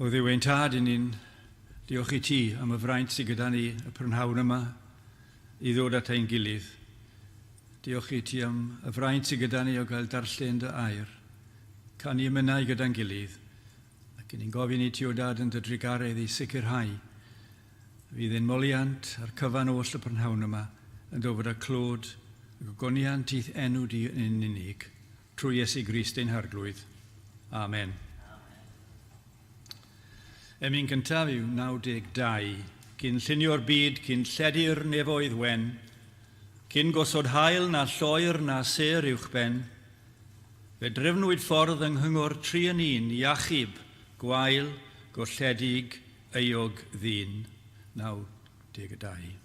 O Dduw ein Tad, i ni'n diolch i ti am y fraint sydd gyda ni y prynhawn yma i ddod at ein gilydd. Diolch i ti am y fraint sydd gyda ni o gael darllen dy air, canu emynau gyda'n gilydd, ac i ni'n gofyn i ti o Dad yn dy drugaredd i sicrhau fydd ein moliant a'r cyfan oll y prynhawn yma yn dod â clod a gogoniant i'th enw di yn unig. Trwy Iesu Grist ein Harglwydd. Amen. Emyn cyntaf yw 92. Cyn llunio'r byd, cyn lledu'r nefoedd wen, cyn gosod haul na lloer na sêr uwchben, fe drefnwyd ffordd yng nghyngor tri yn un i achub gwael, golledig, euog ddyn. 92.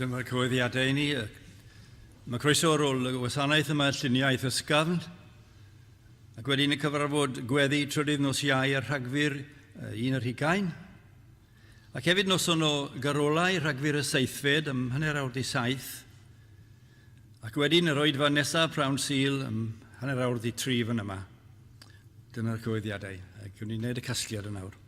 Dyma'r cyhoeddiadau i ni. Mae croeso ar ôl y gwasanaeth yma lluniaeth ysgafn, ac wedyn y cyfarfod gweddi trydydd nos Iau ar Rhagfyr 21. Ac hefyd noson o garolau Rhagfyr y seithfed am 7:30. Ac wedyn yr oedfa nesaf prawn Sul am 2:30 fan yma. Dyna'r cyhoeddiadau. Ac wni wneud y casgliad yn awr.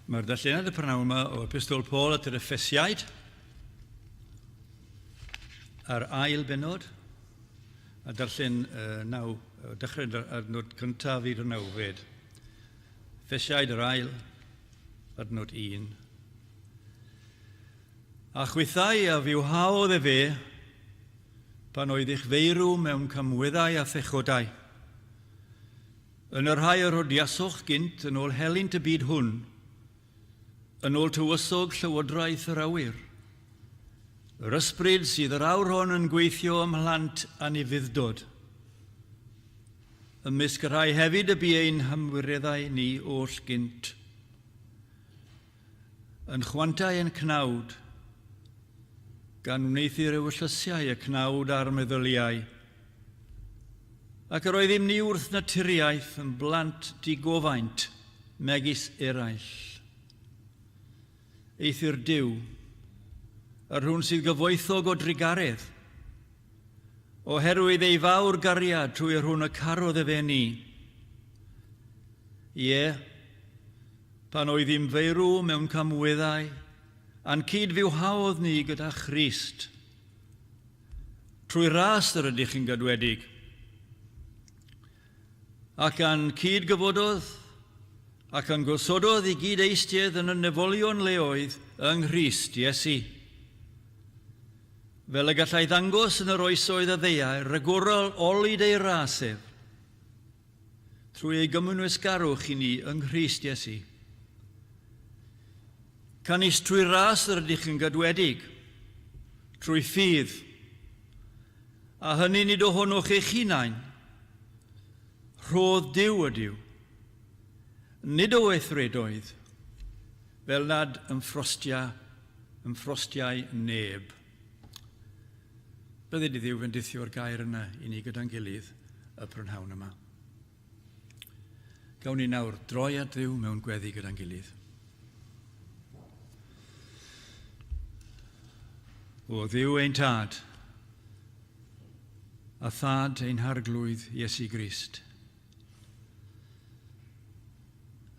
Mae'r darlleniad y prynhawn yma o Epistol Paul at yr Effesiaid a'r ail benod, a darllen naw, dechrau adnod cyntaf i'r nawfed. Effesiaid yr ail, adnod 1. A chwithau a fywhaodd efe pan oedd eich feirw mewn camweddau a phechodau, yn y rhai yr odiasoch gynt yn ôl helynt y byd hwn, yn ôl tywysog llywodraeth yr awyr, yr ysbryd sydd yr awr hon yn gweithio ym mhlant anufudd-dod. Ymysg y rhai hefyd y bu ein hymwireddau ni oll gynt. Yn chwantau ein cnawd, gan wneuthur ewyllysiau y cnawd a'r meddyliau. Ac yr oeddym ni wrth naturiaeth yn blant digofaint, megis eraill. Eithr Duw, yr hwn sydd gyfoethog o drugaredd, oherwydd ei fawr gariad trwy yr hwn y carodd efe ni, ie, Pan oeddym feirw mewn camweddau, a'n cyd-fywhaodd ni gyda Christ. Trwy ras yr ydych yn gadwedig. Ac a'n cyd-gyfododd, ac a'n gosododd i gyd eistedd yn y nefolion leoedd yng Nghrist Iesu. Fel y gallai ddangos yn yr oesoedd a ddeuai ragorol olud ei ras ef, trwy ei gymwynwysgarwch i ni yng Nghrist Iesu. Canys trwy ras yr ydych yn gadwedig, trwy ffydd, a hynny nid ohonoch eich hunain, rhodd Duw ydyw, nid o weithredoedd, fel nad ymffrostia, ymffrostiai neb. Bydded i Dduw fendithio'r gair yna i ni gyda'n gilydd y prynhawn yma. Gawn ni nawr droi at Dduw mewn gweddi gyda'n gilydd. O Dduw ein Tad, a Thad ein Harglwydd Iesu Grist.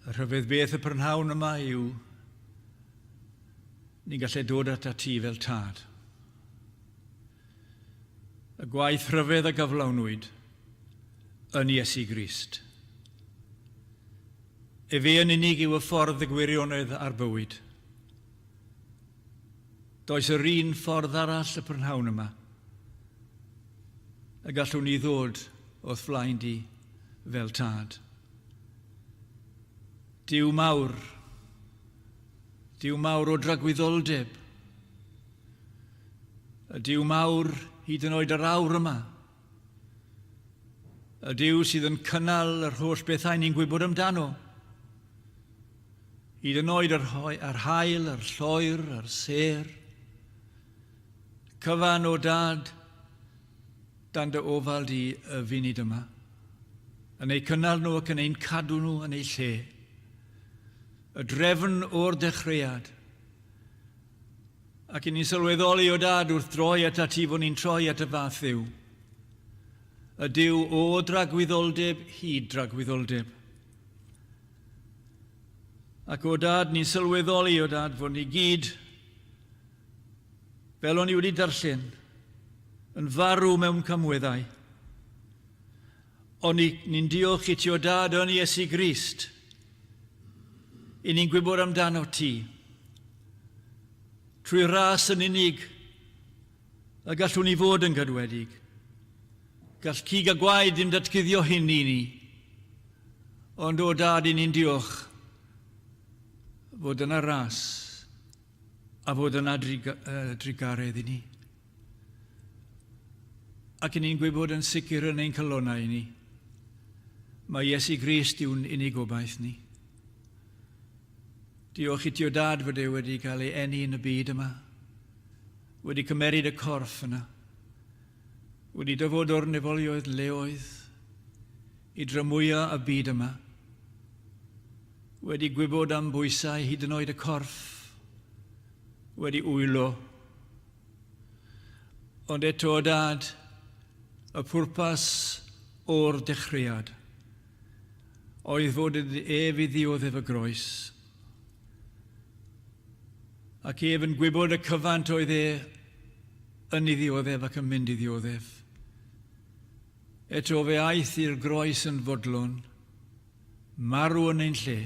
Y rhyfedd beth y prynhawn yma yw ni'n gallu dod at ti fel tad. Y gwaith rhyfedd a gyflawnwyd yn Iesu Grist. Efe yn unig yw y ffordd, y gwirionedd a'r bywyd. Does yr un ffordd arall y prynhawn yma y gallwn ni ddod o'th flaen di fel tad. Duw mawr, Duw mawr o dragwyddoldeb, y Duw mawr hyd yn oed yr awr yma, y Duw sydd yn cynnal yr holl bethau ni'n gwybod amdano, hyd yn oed yr, yr haul, yr lloer, yr sêr, cyfan o dad, dan dy ofal di y funud yma, yn eu cynnal nhw ac yn ein cadw nhw yn eu lle. Y drefn o'r dechreuad. Ac i ni'n sylweddoli o dad wrth droi at ti fod ni'n troi at y fath ddiw. Y Duw o dragwyddoldeb hyd dragwyddoldeb. Ac o dad, ni'n sylweddoli o dad fod ni gyd fel o'n i wedi darllen, yn farw mewn camweddau. Ond ni'n ni diolch i ti o dad yn Iesu Grist. I ni'n gwybod amdano ti. Trwy ras yn unig y gallwn ni fod yn gadwedig. Gall cig a gwaed ddim datguddio hyn i ni. Ond o dad, i ni'n diolch fod yna ras a fod yna drugaredd i ni. Ac i ni'n gwybod yn sicr yn ein calonnau ni, mae Iesu Grist yw'n unig gobaith ni. Diolch i ti o dad fod e wedi cael ei eni yn y byd yma, wedi cymeryd y corff yna, wedi dyfod o'r nefolioedd leoedd i dramwyo y byd yma, wedi gwybod am bwysau hyd yn oed y corff, wedi wylo. Ond eto, o dad, y pwrpas o'r dechreuad oedd fod ef i ddioddef y groes. Ac ef yn gwybod y cyfant oedd e yn ei ddioddef ac yn mynd i ddioddef. Eto fe aeth i'r groes yn fodlon, marw yn ein lle.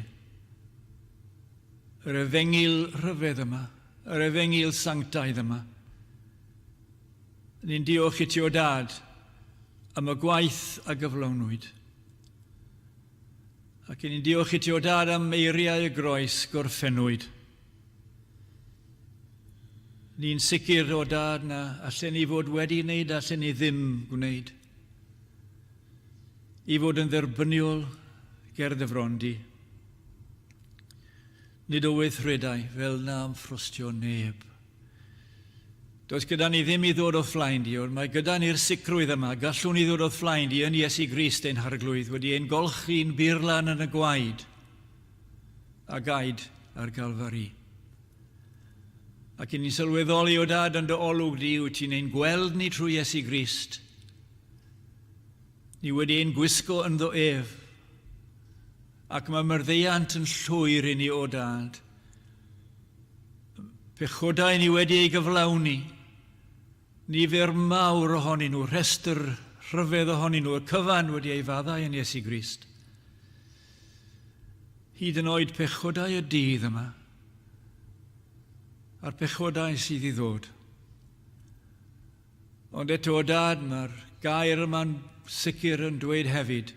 Yr efengyl rhyfedd yma, yr efengyl sanctaidd yma. Ni'n diolch i ti o Dad am y gwaith a gyflawnwyd. Ac ni'n diolch i ti o Dad am eiriau y groes gorffennwyd. Ni'n sicr o Dad na allen ni fod wedi wneud allen ni ddim gwneud. I fod yn dderbyniol ger dy fron di. Nid o weithredau fel na ymffrostio neb. Does gyda ni ddim i ddod o'th flaen di, ond mae gyda ni'r sicrwydd yma, gallwn ni ddod o'th flaen di yn Iesu Grist ein Harglwydd, wedi ein golchi'n burlan yn y gwaed a gaed ar Galfari. Ac i ni'n sylweddoli o Dad yn dy olwg di, wyt ti'n ein gweld ni trwy Iesu Grist. Ni wedi ein gwisgo ynddo ef, ac mae myrddeiant yn llwyr i ni o Dad. Pechodau ni wedi ei gyflawni, nifer mawr ohonyn nhw, rhestr rhyfedd ohonyn nhw, y cyfan wedi ei faddau yn Iesu Grist. Hyd yn oed pechodau y dydd yma, a'r pechodau sydd i ddod. Ond eto o Dad, mae'r gair yma'n sicr yn dweud hefyd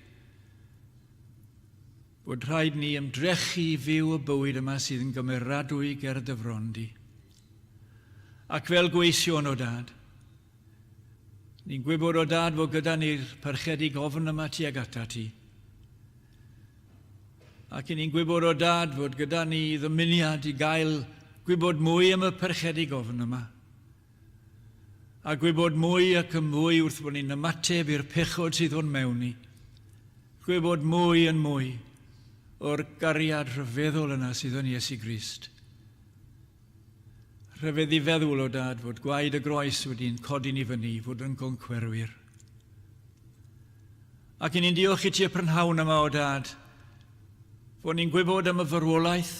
bod rhaid ni ymdrechu i fyw y bywyd yma sydd yn gymeradwy ger dy fron di. Ac fel gweision o Dad, ni'n gwybod o Dad fod gyda ni'r parchedig ofn yma tuag ata ti. Ac i ni'n gwybod o Dad fod gyda ni ddymuniad i gael gwybod mwy am y parchedig ofn yma. A gwybod mwy ac yn mwy wrth bod ni'n ymateb i'r pechod sydd o'n mewn ni. Gwybod mwy yn mwy o'r gariad rhyfeddol yna sydd yn Iesu Grist. Rhyfedd i feddwl o Dad fod gwaed y groes wedi'n codi ni fyny i fod yn goncwerwyr. Ac i ni'n diolch i ti y prynhawn yma o Dad, fod ni'n gwybod am y farwolaeth,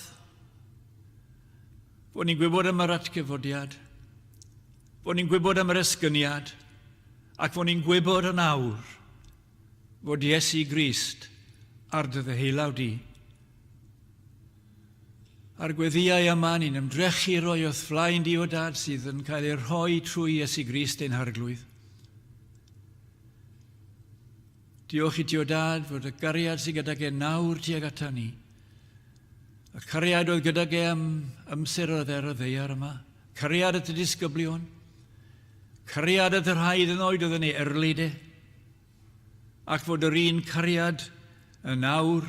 Bod ni'n gwybod am yr atgyfodiad, bod ni'n gwybod am yr esgyniad, ac fod ni'n gwybod yn awr fod Iesu Grist ar dy ddeheulaw di. A'r gweddïau yma ni'n ymdrechu roi o'th flaen di o Dad sydd yn cael ei rhoi trwy Iesu Grist ein Harglwydd. Diolch i ti o Dad fod y gariad sydd gydag e nawr tuag ata ni. Y cariad oedd gydag e am amser oedd ar y ddaear yma. Cariad at y disgyblion. Cariad at y rhai hyd yn oed oedd yn ei erlid e. Ac fod yr un cariad yn awr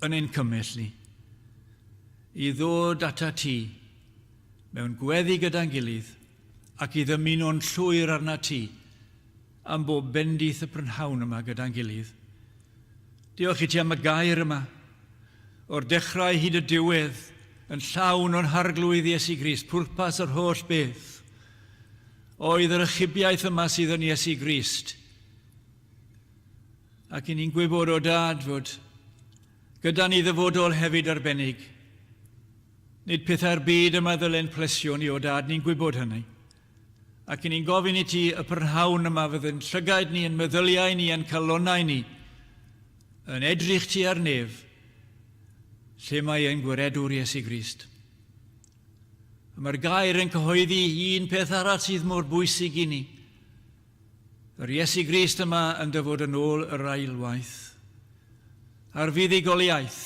yn ein cymell ni. I ddod ata ti mewn gweddi gyda'n gilydd ac i ddymuno'n llwyr arna ti am bob bendith y prynhawn yma gyda'n gilydd. Diolch i ti am y gair yma, o'r dechrau hyd y diwedd, yn llawn o'n Harglwydd Iesu Grist, pwrpas yr holl beth oedd yr achubiaeth yma sydd yn Iesu Grist. Ac i ni'n gwybod o Dad fod gyda ni ddyfodol hefyd arbennig. Nid pethau'r byd yma ddylen plesio ni o Dad, ni'n gwybod hynny. Ac i ni'n gofyn i ti y prynhawn yma fydd yn llygaid ni, yn meddyliau ni, yn calonnau ni, yn edrych ti ar nef, lle mae ein gwiredwr Iesu Grist. A mae'r gair yn cyhoeddi un peth arall sydd mor bwysig i ni. Yr Iesu Grist yma yn dyfod yn ôl yr ailwaith. A'r fuddugoliaeth,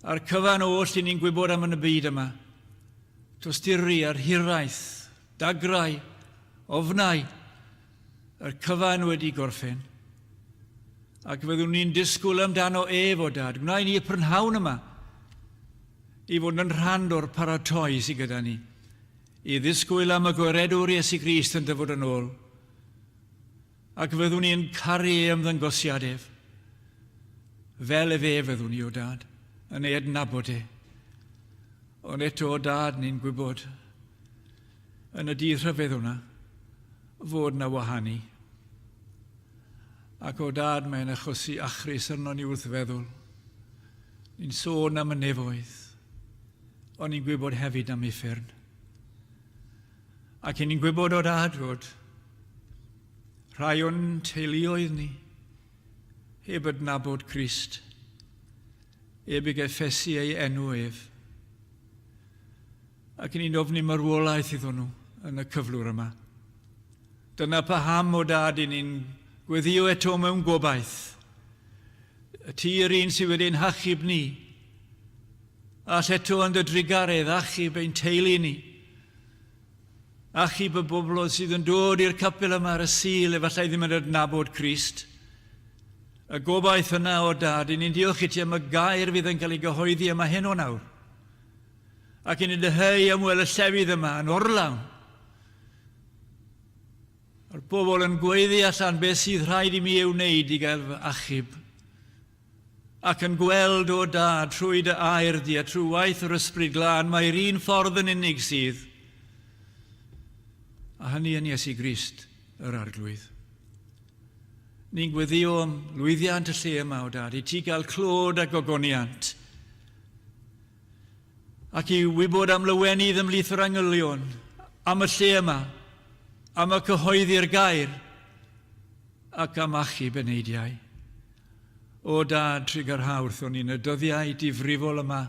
a'r cyfan oll i ni'n gwybod am yn y byd yma. Tosturi a'r hiraeth, dagrau, ofnau, yr cyfan wedi gorffen. Ac fyddwn ni'n disgwyl amdano ef, o Dad. Gwna i ni y prynhawn yma i fod yn rhan o'r paratoi sydd gyda ni, i ddisgwyl am y Gwiredwr Iesu Grist yn dyfod yn ôl. Ac fyddwn ni'n caru ei ymddangosiad ef. Fel ef e fyddwn ni, o Dad, yn ei adnabod e. Ond eto, o Dad, ni'n gwybod yn y dydd rhyfedd hwnna fod na wahanu. Ac o Dad, mae'n achosi achrys arno ni wrth feddwl. Ni'n sôn am y nefoedd. Ond ni'n gwybod hefyd am uffern. Ac ni'n gwybod o dad fod rhai o'n teuluoedd ni heb adnabod Crist, heb ei gyffesu ei enw ef. Ac ni'n ofni marwolaeth iddyn nhw yn y cyflwr yma. Dyna paham o dad i ni'n gweddio eto mewn gobaith. Y ti yr un sydd wedi'n hachub ni, all eto yn dy drugaredd achub ein teulu ni. Achub y bobloedd sydd yn dod i'r capel yma ar y Sul, efallai ddim yn adnabod Crist. Y gobaith yna o dad, i ni'n diolch i ti am y gair fydd yn cael ei gyhoeddi yma heno nawr. Ac i ni'n dyheu am weld y llefydd yma yn orlawn. A'r bobl yn gweiddi allan beth sydd rhaid i mi ei wneud i gael fy achub. Ac yn gweld, o Dad, trwy dy air di a trwy waith yr Ysbryd Glân, mai'r un ffordd yn unig sydd, a hynny yn Iesu Grist, yr Arglwydd. Ni'n gweddio am lwyddiant y lle yma, o Dad, i ti gael clod a gogoniant, ac i wybod am lawenydd ymhlith yr angylion, am y lle yma, am y cyhoeddi'r gair, ac am achub eneidiau. O Dad, trugarha wrthon ni yn y dyddiau difrifol yma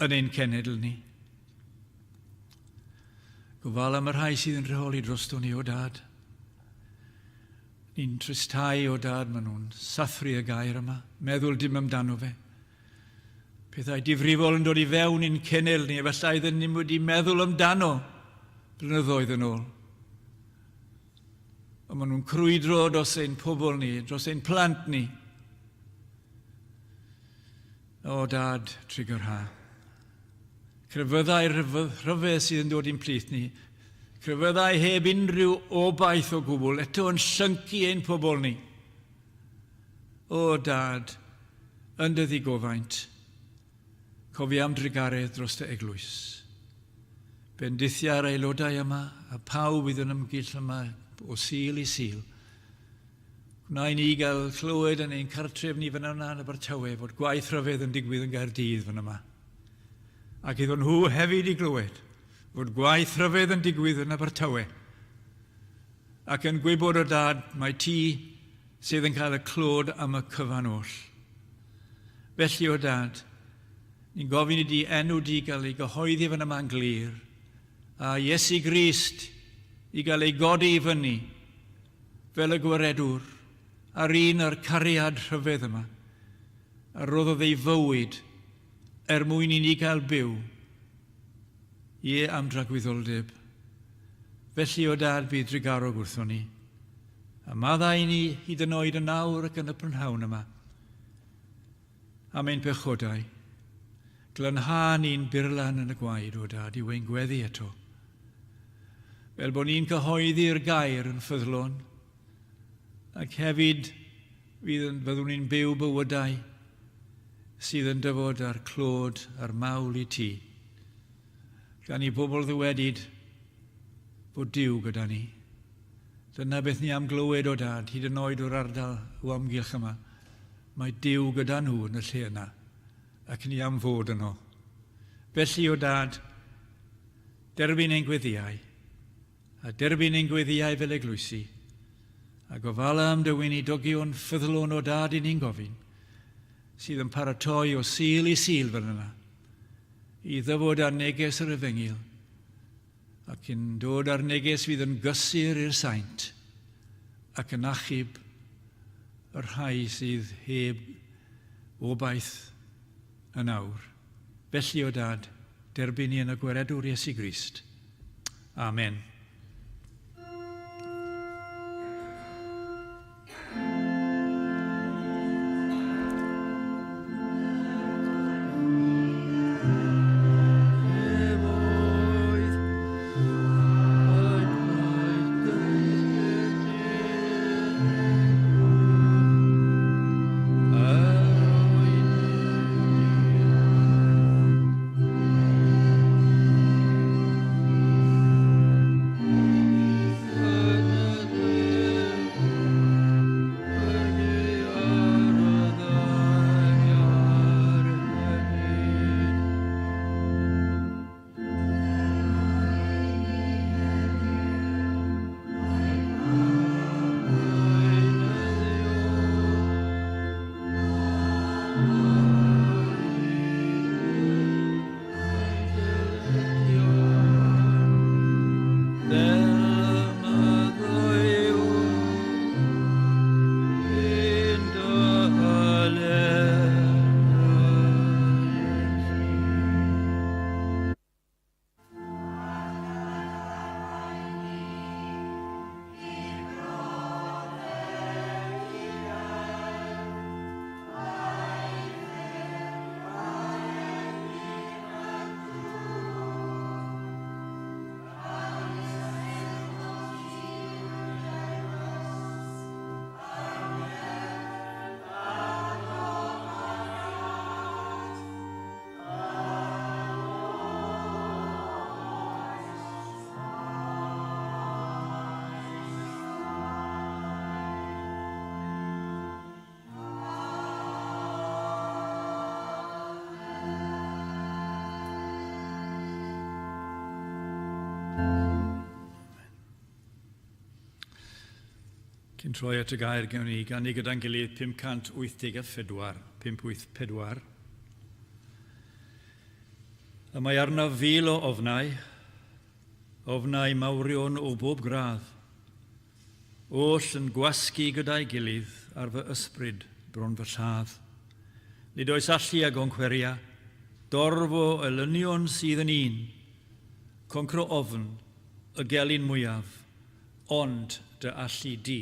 yn ein cenedl ni. Gofal am y rhai sydd yn rheoli drosto ni, o Dad. Ni'n tristau, o Dad, maen nhw'n sathru y gair yma, meddwl dim amdano fe. Pethau difrifol yn dod i fewn i'n cenedl ni, efallai ddyn ni'n wedi meddwl amdano blynyddoedd yn ôl. Ond maen nhw'n crwydro dros ein pobl ni, dros ein plant ni. O, Dad, trugarha. Crefyddau rhyfedd sydd yn dod i'n plith ni. Crefyddau heb unrhyw obaith o gwbl, eto yn llyncu ein pobl ni. O, Dad, yn dy ddigofaint, Cofia am drugaredd dros dy eglwys. Bendithia'r aelodau yma a phawb fydd yn ymgyll yma o Sul i Sul. Gwna i ni gael clywed yn ein cartref ni fan yna yn Abertawe fod gwaith rhyfedd yn digwydd yn Gaerdydd fan yma. Ac iddyn nhw hefyd i glywed fod gwaith rhyfedd yn digwydd yn Abertawe. Ac yn gwybod o Dad mae ti sydd yn cael y clod am y cyfan oll. Felly, o Dad, ni'n gofyn i di enw di gael ei gyhoeddi fan yma'n glir, a Iesu Grist i gael ei godi i fyny fel y gwaredwr a'r un â'r cariad rhyfedd yma, a roddodd ei fywyd er mwyn i ni gael byw, ie, am dragwyddoldeb. Felly, o Dad, bydd drugarog wrthon ni, a maddau i ni hyd yn oed yn awr ac yn y prynhawn yma. Am ein pechodau. Glanha ni'n burlan yn y gwaed, o Dad, yw ein gweddi eto. Fel bod ni'n cyhoeddi'r gair yn ffyddlon, ac hefyd fydd yn, fyddwn ni'n byw bywydau sydd yn dyfod â'r clod a'r mawl i ti. Gan i bobl ddywedyd bod Duw gyda ni. Dyna beth ni am glywed o Dad, hyd yn oed o'r ardal o amgylch yma. Mae Duw gyda nhw yn y lle yna, ac ni am fod yno. Felly, o Dad, derbyn ein gweddiau, a derbyn ein gweddiau fel eglwysi, a gofala am dy weinidogion ffyddlon o Dad i ni'n gofyn, sydd yn paratoi o Sul i Sul fel yna, i ddyfod â neges yr Efengyl, ac yn dod â'r neges fydd yn gysur i'r saint ac yn achub y rhai sydd heb obaith yn awr. Felly, o Dad, derbyn ni yn y Gwaredwr Iesu Grist. Amen. Cyn troi at y gair gewn ni ganu gyda'n gilydd 584, 584. Y mae arnaf fil o ofnau, ofnau mawrion o bob gradd, oll yn gwasgu gyda'i gilydd ar fy ysbryd bron fy lladd. Nid oes allu ag oncweria, dorf o elynion sydd yn un, concro ofn, y gelyn mwyaf, Ond dy allu di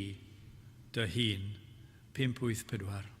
dy hun. 584.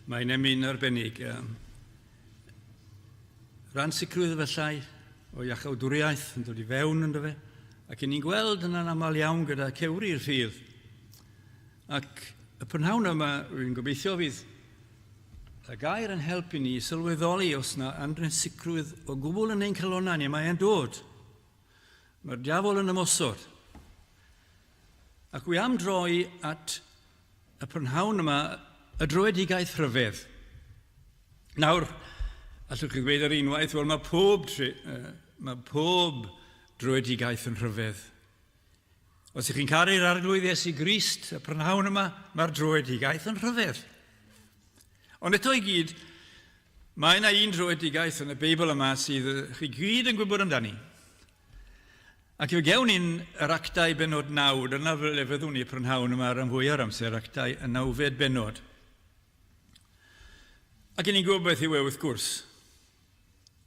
Mae'n emyn arbennig. Rhan sicrwydd efallai o iachawdwriaeth yn dod i fewn ynddo fe, ac ni'n gweld yna'n aml iawn gyda cewri'r ffydd. Ac y prynhawn yma, rwy'n gobeithio fydd y gair yn helpu ni i sylweddoli os na ansicrwydd o gwbl yn ein calonnau ni, mae e'n dod. Mae'r diafol yn ymosod. Ac wi am droi at y prynhawn yma, y dröedigaeth rhyfedd. Nawr, allwch chi ddweud ar unwaith, wel mae pob, mae pob dröedigaeth yn rhyfedd. Os ych chi'n caru'r Arglwydd Iesu Grist, y prynhawn yma, mae'r dröedigaeth yn rhyfedd. Ond eto i gyd, mae yna un dröedigaeth yn y Beibl yma sydd chi gyd yn gwybod amdani. Ac fe gewn ni'n yr actau benod 9, dyna le fyddwn ni prynhawn yma rhan fwy o'r amser, actau y nawfed benod. Ac i ni'n gwybod beth yw e wrth gwrs,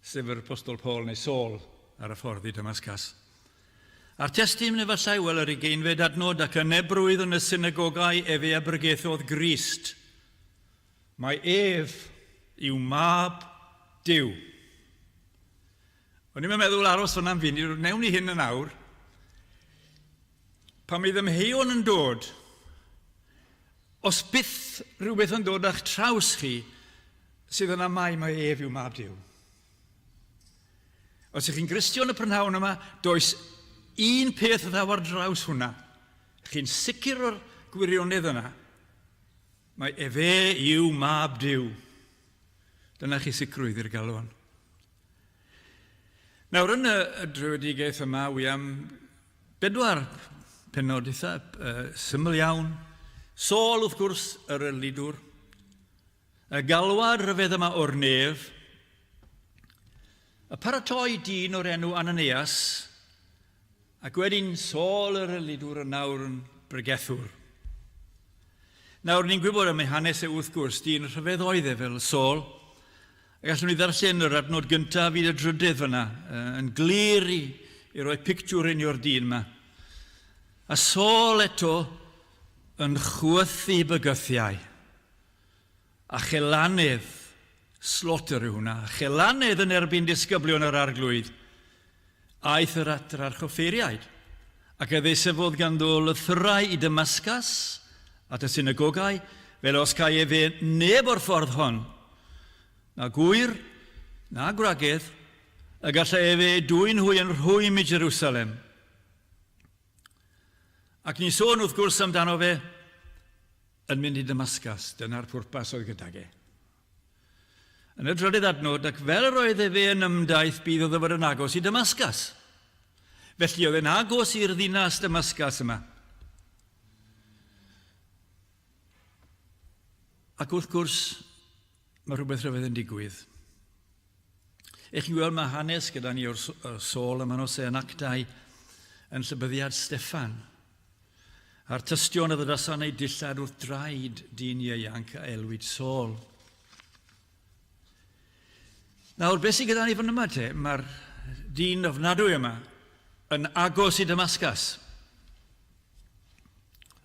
sef yr Apostol Paul neu Saul ar y ffordd i Damascus. A'r testun efallai, wel yr ugeinfed adnod, ac yn ebrwydd yn y synagogau efe a brygethodd Grist. Mae ef yw mab Duw. O'n i'n meddwl aros fyna'n funud, wnewn ni hyn yn awr. Pan fydd ymheuon yn dod, os byth rhywbeth yn dod â'ch traws chi, sydd yn amau mai ef yw mab Duw. Os ych chi'n Gristion y prynhawn yma, does un peth ddaw ar draws hwnna. Chi'n sicr o'r gwirionedd yna. Mae efe yw mab Duw. Dyna chi sicrwydd i'r galon. Nawr, yn y drefedigaeth yma, wi am bedwar penod eitha uh, syml iawn. Saul, wrth gwrs, yr erlidwr. Y galwad rhyfedd yma o'r nef. Y paratoi dyn o'r enw Ananias, ac wedyn Saul yr erlidwr yn nawr yn bregethwr. Nawr, ni'n gwybod am ei hanes e wrth gwrs, dyn rhyfedd oedd e fel Saul. A gallwn ni ddarllen yr adnod gyntaf i y drydydd fyna, yn glir i, i roi pictiwr i ni o'r dyn yma. A Saul eto yn chwythu bygythiau. A chelanedd, slaughter yw hwnna, chelanedd yn erbyn disgyblion yr arglwydd, aeth yr at yr archoffeiriaid, ac a ddeisyfodd ganddo lythyrau i Damascus, at y synagogau, fel os cai efe neb o'r ffordd hon, na gŵyr, na gwragedd, y gallai efe eu dwyn hwy yn rhwym i Jerusalem. Ac ni'n sôn wrth gwrs amdano fe yn mynd i Damascus, dyna'r pwrpas oedd gydag e. Yn y drydydd adnod, ac fel yr oedd efe yn ymdaith, bydd iddo fod yn agos i Damascus. Felly oedd e'n agos i'r ddinas Damascus yma. Ac wrth gwrs, mae rhywbeth rhyfedd yn digwydd. Ych chi'n gweld mae hanes gyda ni o'r Saul yma nos yn actau yn llybyddiad Steffan. A'r tystion a ddydasan eu dillad wrth draed dyn ieuanc a elwid Saul. Nawr, beth sydd gyda ni fan yma te? Mae'r dyn ofnadwy yma yn agos i Damascus.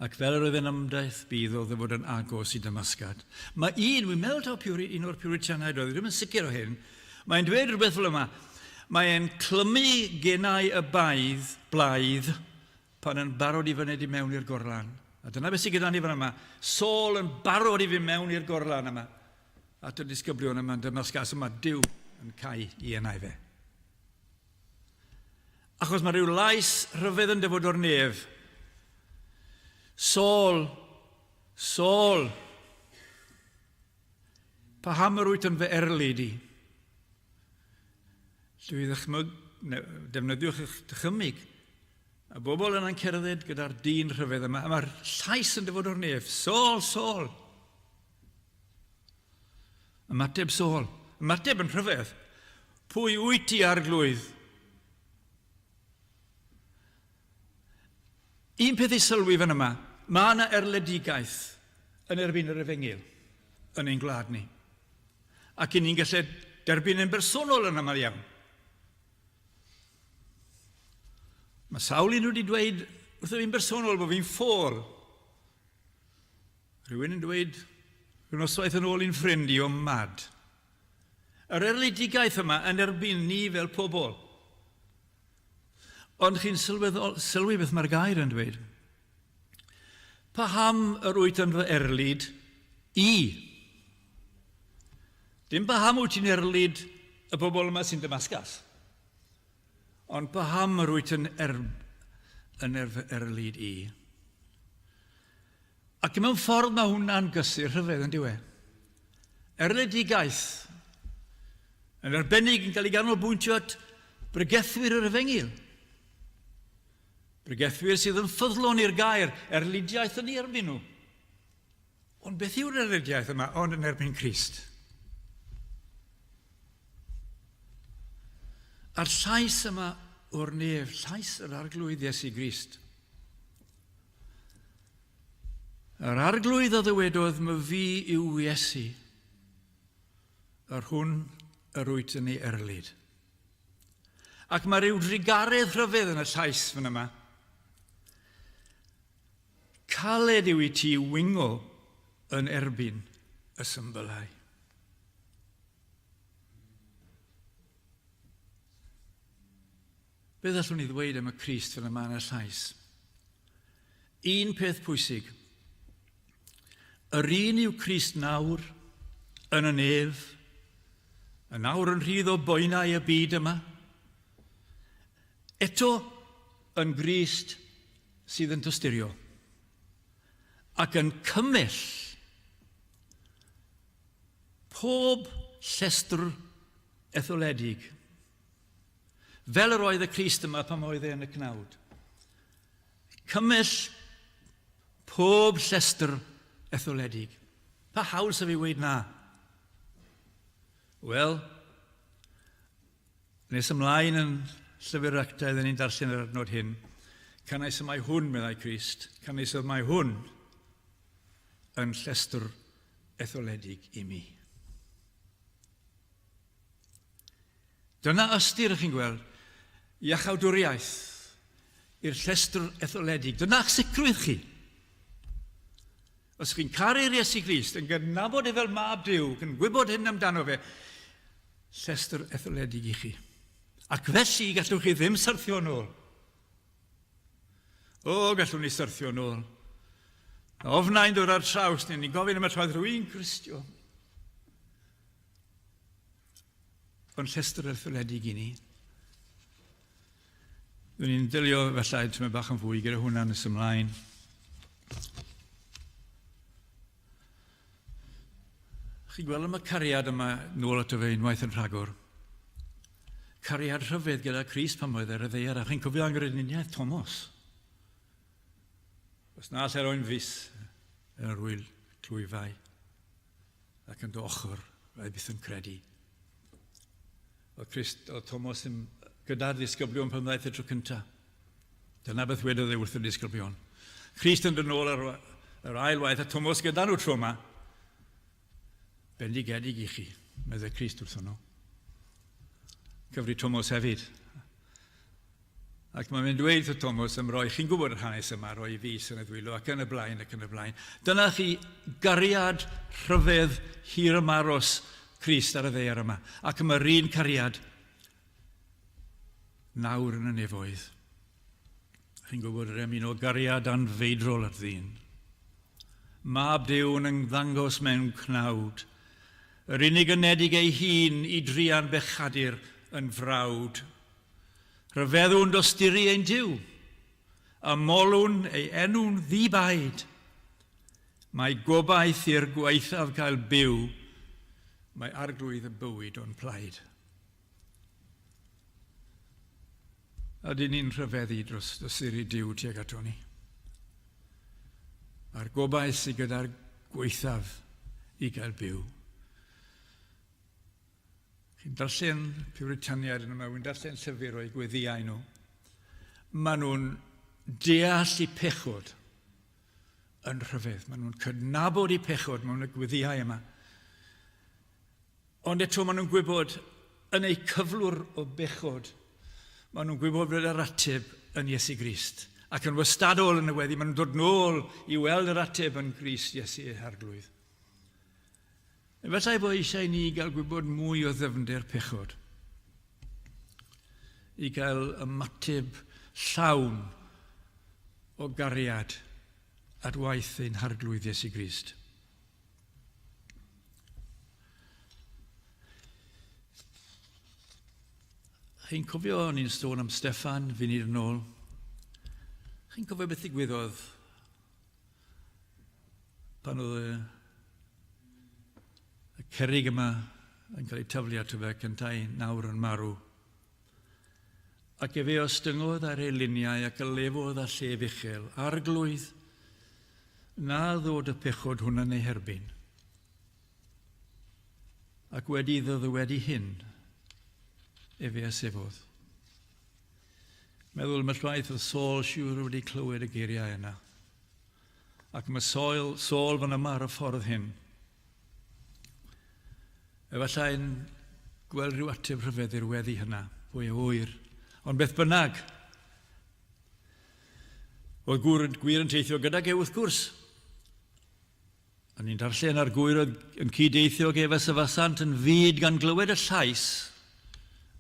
Ac fel yr oedd yn ymdaith, bydd oedd fod yn agos i Damascus. Mae un, wi'n meddwl taw Puri, un o'r Puritaniaid oedd, ddim yn sicr o hyn, mae'n dweud rhywbeth fel yma, mae'n clymu genau y baidd, blaidd, pan yn barod i fyned i mewn i'r gorlan. A dyna beth sydd gyda ni fan yma. Saul yn barod i fynd mewn i'r gorlan yma. At y disgyblion yma yn Damascus, yma Duw yn cau i enau fe. Achos mae rhyw lais rhyfedd yn dyfod o'r nef. Saul, Saul, paham yr wyt yn fy erlid i? Dwi ddychmyg, defnyddiwch eich dychymyg. Y bobl yna'n cerdded gyda'r dyn rhyfedd yma, a mae'r llais yn dyfod o'r nef. Saul, Saul. Ymateb Saul. Ymateb yn rhyfedd. Pwy wyt ti, arglwydd? Un peth i sylwi fan yma, mae yna erledigaeth yn erbyn yr efengyl yn ein gwlad ni. Ac i ni'n gallu derbyn yn bersonol yn aml iawn. Mae sawl un wedi dweud wrtho fi'n bersonol bod fi'n ffôl. Rhywun yn dweud rhyw noswaith yn ôl i'n ffrind i o mad. Yr erledigaeth yma yn erbyn ni fel pobl. Ond chi'n sylweddol, sylwi beth mae'r gair yn dweud. Paham yr wyt yn fy erlid i? Dim paham wyt ti'n erlid y bobl yma sy'n Damascus. Ond paham yr wyt yn, er, yn er fy erlid i? Ac mewn ffordd mae hwnna'n gysur rhyfedd yn diwe. Erledigaeth yn arbennig yn cael ei ganolbwyntio at bregethwyr yr efengyl. Bregethwyr sydd yn ffyddlon i'r gair, erlidiaeth yn ei erbyn nhw. Ond beth yw'r erlidiaeth yma ond yn erbyn Crist? A'r llais yma o'r nef, llais yr Arglwydd Iesu Grist. Yr Arglwydd a ddywedodd, my fi yw Iesu, yr hwn yr wyt yn ei erlid. Ac mae rhyw drugaredd rhyfedd yn y llais fan yma. Caled yw i ti wingo yn erbyn y symbylau. Beth allwn ni ddweud am y Crist fel y mae yn y llais? Un peth pwysig. Yr un yw Crist nawr, yn y nef, yn awr yn rhydd o boenau y byd yma. Eto yn Grist sydd yn tosturio ac yn cymell pob llestr etholedig. Fel yr oedd y Crist yma pan oedd e yn y cnawd. Cymell pob llestr etholedig. Pa hawl sydd fi weid na? Wel, nes ymlaen yn llyfr yr actau, dyn ni'n darllen yr adnod hyn. Canais y mae hwn, meddai Crist, canais y mae hwn yn llestr etholedig i mi. Dyna ystyr, chi'n gweld, iachawdwriaeth i'r llestr etholedig. Dyna'ch sicrwydd chi. Os chi'n caru'r Iesu Grist, yn gydnabod e fel mab Duw, yn gwybod hyn amdano fe, llestr etholedig i chi. Ac felly gallwch chi ddim syrthio nôl. O, gallwn ni syrthio nôl. Ofnau'n dod ar traws ni, ni'n gofyn am y troedd rwy'n Gristion. Ond llestr erthyledig i ni. Rwy'n ni'n delio efallai tymed bach yn fwy gyda hwnna nes ymlaen. Chi'n gweld am y cariad yma nôl ato fe unwaith yn rhagor. Cariad rhyfedd gyda Crist pan oedd ar y ddaear, a chi'n cofio angrediniaeth Thomas. Os na lle roi'n fus yn yr wyl clwyfau. Ac yn dy ochr, rhaid byth yn credu. Oedd Christ, oedd Thomas ddim gyda'r disgyblion pan ddaeth y tro cyntaf. Dyna beth wedodd e wrth y disgyblion. Christ yn dod nôl ar yr ail waith, a Thomas gyda nhw tro yma. Bendigedig i chi, meddai Christ wrthon nhw. Cyfri Thomas hefyd. Ac mae'n mynd dweud wrth Thomas am roi, chi'n gwybod yr hanes yma, roi fus yn y ddwylo ac yn y blaen ac yn y blaen. Dyna chi gariad rhyfedd hir ymaros Crist ar y ddaear yma. Ac mae'r un cariad nawr yn y nefoedd. Chi'n gwybod yr emyn o gariad anfeidrol at ddyn. Mab Duw yn ymddangos mewn cnawd, yr unig anedig ei hun i druan bechadur yn frawd. Rhyfeddwn dosturi ein Duw, a molwn ei enw'n ddi-baid. Mae gobaith i'r gwaethaf gael byw, mae Arglwydd y bywyd o'n plaid. A dyn ni'n rhyfeddu dros dosturi Duw tuag ato ni. A'r gobaith sydd gyda'r gwaethaf i gael byw. Chi'n darllen Puritaniaid yn yma, wy'n darllen llyfr o'i gweddiau nhw. Maen nhw'n deall i pechod yn rhyfedd. Maen nhw'n cydnabod i pechod mewn y gweddiau yma. Ond eto maen nhw'n gwybod yn eu cyflwr o bechod, maen nhw'n gwybod bod yr ateb yn Iesu Grist. Ac yn wastadol yn y weddi, maen nhw'n dod nôl i weld yr ateb yn Grist Iesu eu Harglwydd. Efallai bod eisiau i ni gael gwybod mwy o ddyfnder pechod, i gael ymateb llawn o gariad at waith ein Harglwydd Iesu Grist. Chi'n cofio o'n i'n sôn am Steffan funud yn ôl? Chi'n cofio beth ddigwyddodd Pan oedd y, y cerrig yma yn cael eu taflu ato fe cyntau nawr yn marw. Ac efe ostyngodd ar ei luniau ac y lefodd â llef uchel, arglwydd, na ddod y pechod hwn yn ei herbyn. Ac wedi iddo ddywedi hyn, efe a sefodd. Meddwl am y llwaith oedd Saul siŵr wedi clywed y geiriau yna. Ac mae Saul, Saul fan yma ar y ffordd hyn. Efallai'n gweld rhyw ateb rhyfedd i'r weddi hynna, fwy o wyr. Ond beth bynnag, oedd gŵr gwir yn teithio gydag e wrth gwrs. A ni'n darllen ar gwyr oedd yn cyd-deithio ag ef a syfasant yn fud gan glywed y llais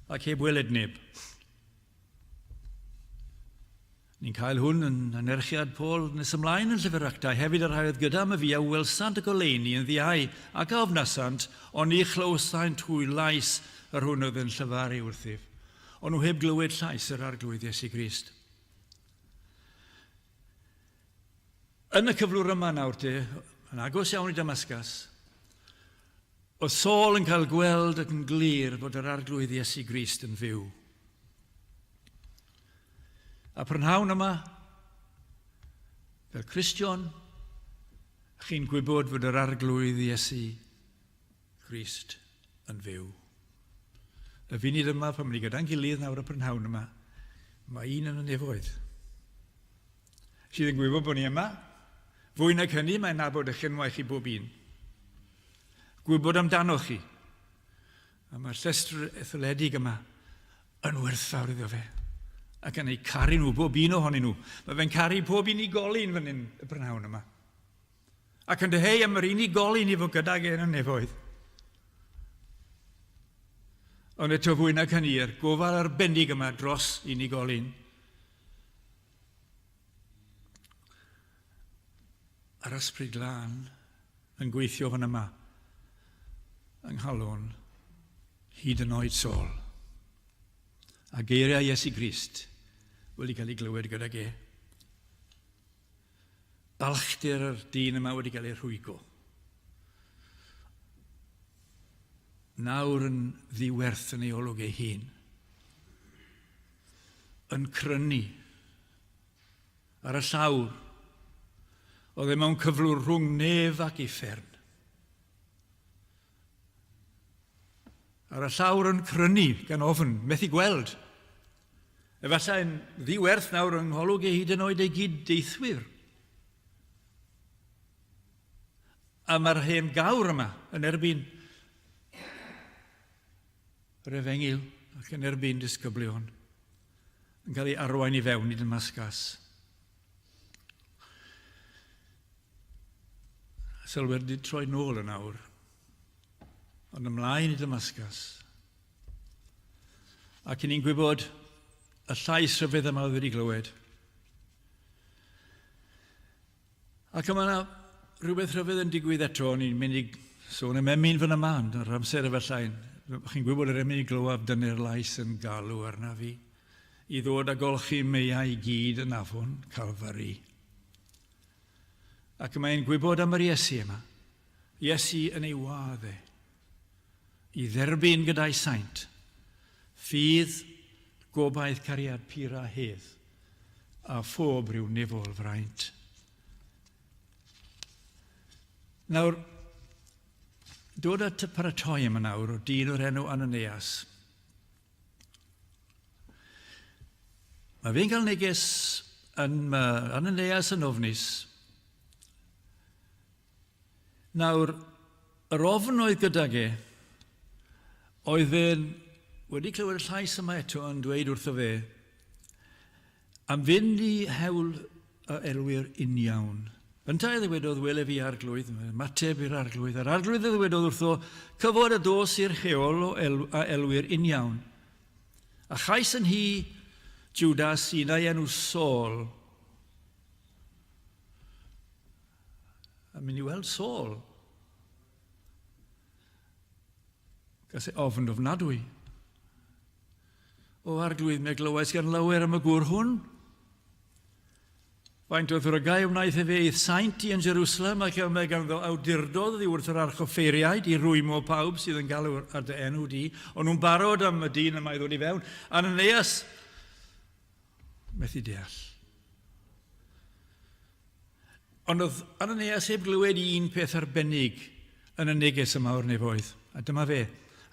ac heb weled neb. Ni'n cael hwn yn anerchiad Paul nes ymlaen yn Llyfr Actau, hefyd y rhai oedd gyda myfi a welsant y goleuni yn ddiau, ac a ofnasant, ond ni chlywsaint hwy lais yr hwn oedd yn llefaru wrthyf. Ond nhw heb glywed llais yr Arglwydd Iesu Grist. Yn y cyflwr yma nawr te, yn agos iawn i Damascus, oedd Saul yn cael gweld ac yn glir fod yr Arglwydd Iesu Grist yn fyw. A prynhawn yma, fel Cristion, chi'n gwybod fod yr Arglwydd Iesu Grist yn fyw. Y funud yma, pan ni gyda'n gilydd nawr y prynhawn yma, mae un yn y nefoedd. Sydd yn gwybod bod ni yma. Fwy nag hynny, mae'n nabod eich enwau chi bob un. Gwybod amdanoch chi. A mae'r llestr etholedig yma yn werthfawr iddo fe. Ac yn eu caru nhw, bob un ohonyn nhw. Mae fe'n caru pob unigolyn fan hyn y prynhawn yma. Ac yn dyheu am yr unigolyn i fod gydag e yn y nefoedd. Ond eto fwy nag hynny, yr gofal arbennig yma dros unigolyn. A'r Ysbryd Glân yn gweithio fan yma, yng nghalon hyd yn oed Saul. A geiriau Iesu Grist wedi cael ei glywed gydag e. Balchder yr dyn yma wedi cael ei rhwygo. Nawr yn ddiwerth yn ei olwg ei hun. Yn crynu ar y llawr. Oedd e mewn cyflwr rhwng nef ac uffern. Ar y llawr yn crynu gan ofn, methu gweld. Efallai'n ddiwerth nawr yng ngholwg ei hyd yn oed ei gyd-deithwyr. A mae'r hen gawr yma yn erbyn yr efengyl ac yn erbyn disgyblion yn cael ei arwain i fewn i Damascus. Sylwer di troi nôl yn awr, ond ymlaen i Damascus. Ac i ni'n gwybod y llais rhyfedd yma oedd wedi glywed. Ac yma yna rhywbeth rhyfedd yn digwydd eto, o'n i'n mynd i sôn am emyn fan yma, ond yr amser efallai, chi'n gwybod yr emyn i glywaf dyne'r lais yn galw arna fi, i ddod a golchi meiau i gyd yn afon Calfari. Ac mae'n gwybod am yr Iesu yma. Iesu yn ei wadd e. I dderbyn gyda'i saint. Ffydd, gobaith, cariad pur a hedd, a phob rhyw nefol fraint. Nawr, dod at y paratoi yma nawr o dyn o'r enw Ananias. Mae fe'n cael neges yn, mae Ananias yn ofnus. Nawr, yr ofn oedd gydag e, oedd fe'n wedi clywed y llais yma eto yn dweud wrtho fe, am fynd i hewl y elwyr uniawn. Yntau a ddywedodd, Wele fi arglwydd, ymateb i'r arglwydd. A'r arglwydd a ddywedodd wrtho, Cyfod a dos i'r heol o el, a elwyr uniawn. A chais yn hi Judas un a'i enw Saul. A mynd i weld Saul. Gas e ofn ofnadwy. O arglwydd, me glywais gan lawer am y gŵr hwn. Faint o ddrygau wnaeth efe i'th saint i yn Jerusalem, ac y mae ganddo awdurdod oddi wrth yr archoffeiriaid i rwymo pawb sydd yn galw ar dy enw di. O'n nhw'n barod am y dyn yma i ddod i fewn. Ananias, methu deall. Ond oedd Ananias heb glywed un peth arbennig yn y neges yma o'r nefoedd. A dyma fe.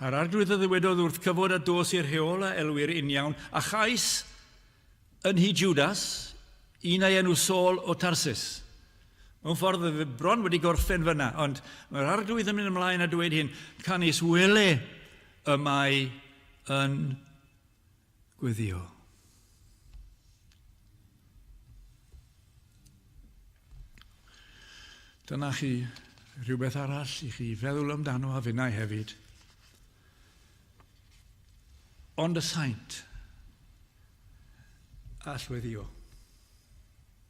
A'r arglwydd a ddywedodd wrth cyfod a dos i'r heol a elwir uniawn, a chais yn hi Judas, un a'i enw Saul o Tarsus. Mewn ffordd, oedd bron wedi gorffen fyna, ond mae'r arglwydd yn mynd ymlaen a dweud hyn, canys wele y mae yn Gweddio. Dyna chi rhywbeth arall i chi feddwl amdano a finnau hefyd. Ond y saint all weddio.